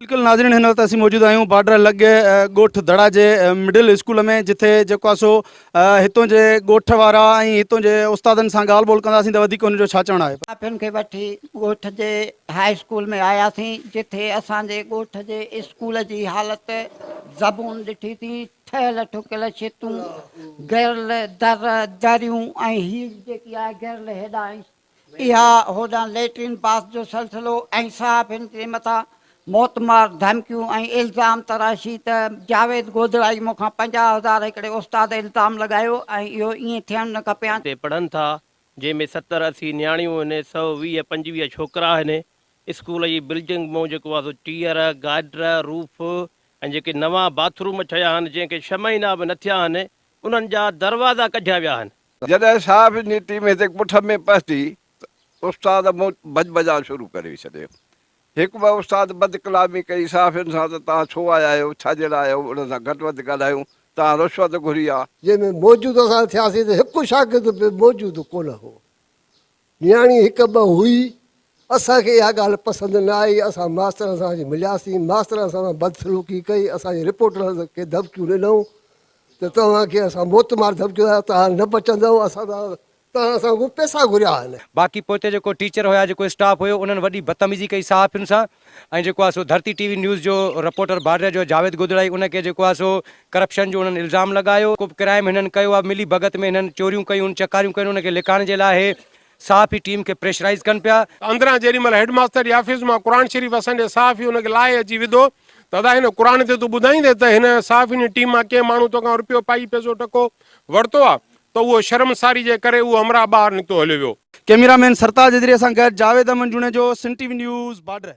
بلڪل ناظرين هن وقت اسين موجود آهيون بارڊر لڳ ڳوٺ دڙا جي مڊل اسڪول ۾ جتي جيڪو آهي سو هتون جي ڳوٺ وارا ۽ هتون جي استادن سان ڳالهه ٻولهه ڪنداسين ته وڌيڪ هن جو ڇا چوڻ آهي. صحافين کي وٺي ڳوٺ جي هاء اسڪول ۾ آياسين جتي اسان جي ڳوٺ جي اسڪول جي حالت زبون ڏٺي سين ٺهيل ٺڪيل ڇتون گرل در دريون ۽ هي جيڪي آهي گرل هيڏانهن اها هوڏانهن ليٽرين پاس جو سلسلو ۽ صحافين جي مٿان موتمار ڌمڪيون ۽ الزام تراشي ته جاويد گودڙائي مون کان 50 هزار هڪڙي استاد الزام لڳايو ۽ اهو ائين ٿيڻ نه کپي هان. تي پڙهن ٿا، جنهن ۾ ستر 80 نياڻيون آهن، 120 25 ڇوڪرا آهن. اسڪول جي بلڊنگ مون جيڪو آهي سو ٽيئر، گارڊر، روف ۽ جيڪي نوان باٿ روم ٺهيا آهن، جنهن کي ڇهه مهينا به نه ٿيا آهن، انهن جا دروازا ڪڍيا ويا آهن. جڏهن صحافين جي ٽيم هتي پٺ ۾ پهتي ته استاد مون ڀڄ ڀڄان شروع ڪري ڇڏي. هڪ ٻه استاد بدڪلامي ڪئي صحافين سان ته توهان ڇو آيا آهيو، ڇا جي لاء آيا آهيو، انهن سان گهٽ وڌ ڳالهايون، توهان رشوت گهري آ. جنهن ۾ موجود اسان ٿياسين ته هڪ شاگرد به موجود ڪونه هو. نياڻي هڪ ٻه هئي. اسان کي اها ڳالهه پسند نه آئي. اسان ماسترن سان اچي ملياسين. ماسترن اسان سان بدسلوڪي ڪئي. اسان جي رپورٽرن کي ڌمڪيون ڏنائون ته توهان کي اسان موتمار ڌمڪيون ڏيان توهان نه بچندؤ. اسان سان توهان اسان کان پئسا گهريا آهن. باقي پوئتي جيڪو ٽيچر هيا جيڪو اسٽاف هيو انهن وڏي بدتميزي ڪئي صحافين سان ۽ جيڪو آهي سو ڌرتي ٽي وي نيوز جو رپورٽر بارڊر جو جاويد گودڙائي ان کي جيڪو آهي سو ڪرپشن جو انهن الزام لڳايو ڪو به ڪرائيم هنن ڪيو آهي ملي ڀڳت ۾ هنن چوريون ڪيون چڪاريون ڪيون ان کي لڪائڻ جي لاء هي صحافي ٽيم کي پريشرائيز ڪن پيا. اندران جيڏي مهل هيڊ ماستر جي آفيس مان قرآن شريف اسان جي صحافي ان کي لاهي اچي وڌو ته ادا هن قرآن تي تون ٻڌائيندين ته هن صحافين جي ٽيم مان ڪنهن ماڻهو توکان رپيو پائي پئسو ٽڪو ورتو آ ته اهو شرمساري جي ڪري اهو همراهه ٻاهر نڪتو هليو ويو. ڪئميرا مين سرتاج ادريء سان گڏ Javed Ahmed Junejo, Sindh T V news, border.